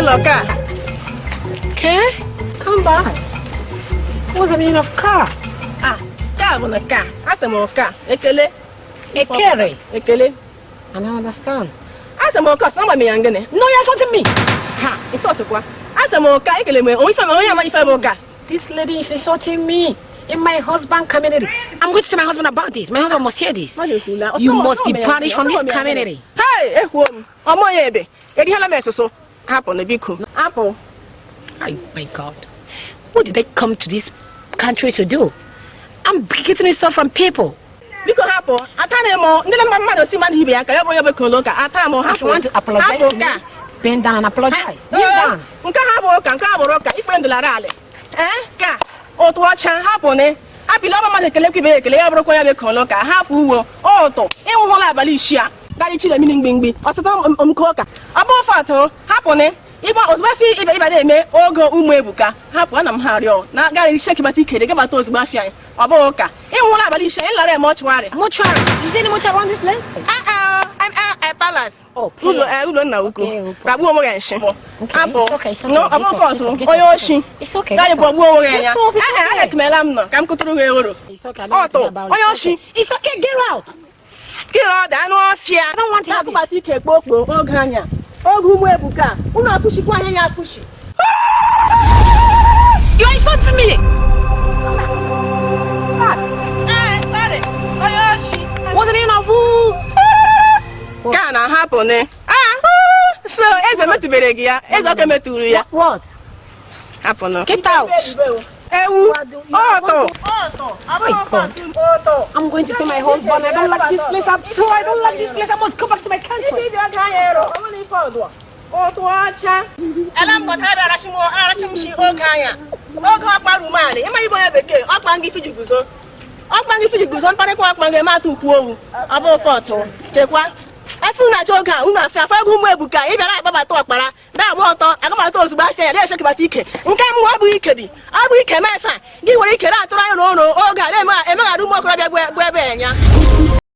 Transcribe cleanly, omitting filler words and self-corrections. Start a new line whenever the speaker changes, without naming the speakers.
Lọ ka.
Okay? Come back. What's the meaning of car?
Ah, ka bụ na ka. Asị m ka. Ekele.
Ekere.
Ekele.
I don't understand.
Asị m ka, sị na m ya ngịnị.
No, you're insulting me.
Ha, ịsọtụkwa. Asị m ka, ekele m onwe ife onye ama ife bụ ka.
This lady is insulting me in my husband community. I'm going to tell my husband about this. My husband must hear this. You must be banished from this community.
Hey, ekwuo m. Ọmọ ya ebe. Erihala m esoso. Hapụ na biko. Hapụ.
Oh my God. What did they come to this country to do? I'm getting insult from people.
Biko hapụ. Ata na m ndị na mmadụ si mmadụ ibe ya ka ya bụ onye bụ kolo ka ata m
If
hapụ.
you want to apologize
Hapụ
to me,
ka.
bend down and apologize. Kneel down.
Nke ha bụ ụka, nke ha bụrụ ụka, ikpere ndụlara alị. Ee, ka ụtụ ọcha hapụ ni. Hapụla ọba mmadụ ekelekwa ibe ya ekele ya bụrụkwa ya bụ kolo ka hapụ uwe ụtụ ịnwụhụla abalị isii a garị chile mmiri mgbimgbi ọtụtụ nke ụka ọ bụ ofe atụ hapụ ni ịgba ozugbo afọ ịba ịba na-eme oge ụmụ ebuka hapụ ana m ha arịọ na garị shekibata ikere gabata ozugbo afịa anyị ọ bụ ụka ịnwụhụla abalị isii anyị lara eme ọchụwarị.
Mortuary. Is there any mortuary around this place?
Palace.
Oh,
ụlọ ụlọ nna ukwu
Okay, okay.
ragbuo onwe gị nshi.
Okay,
Apụ.
it's okay, it's okay.
No, ọ bụ
Get
ofe
off,
ọtụ
get off,
onye
get off.
oshi.
It's okay.
Gaghị
Get off.
gbagbuo onwe gị anya.
Get off, it's
Ee,
okay.
ekemela m nọ ka m kụtụrụ gị ewuro.
It's okay. I don't want to
Ọtụ
hear about it.
onye
It's
oshi.
okay. It's okay. Get out.
Gị ọ dị anụ ọfịa.
I don't want to have this.
Na-akụbata ike kpokpo oge anya. Oge ụmụ ebuka unu akụchikwa anya ya akụchi.
You are insulting me. Back.
Ee, sorry. Onye oshi.
What's the meaning of who?
Ka na-ahapụ ni. Ah, so eze metụbere gị ya. Eze ọka metụrụ ya.
What?
Hapụnụ.
Get out.
Ewu. Ọtụ.
My God. I'm going to tell my husband I don't like this place at all. I don't like this place. I must go back to my country.
Ụtụ ọcha. Ele m kọta ebe arachi m arachi m shi oge anya. Oge ọkpa rumanị. Ịma ibe onye bekee ọkpa ngị fiji guzo. Ọkpa ngị fiji guzo mkparịkwa ọkpa ngị eme atụ ukwu owu. Ọ bụ fọtụ. Chekwa. Efe unu achọ oge a unu afịa afọ ego ụmụ ebuka ị bịara akpabata ọkpara na-agba ọtọ agabata ozugbo afịa ya na-echekibata ike nke m ọ bụ ike dị ọ bụ ike mefe gị nwere ike na-atụrụ anyị n'ụlọ oge a na-emeghara ụmụ okorobịa bụ ebe enya.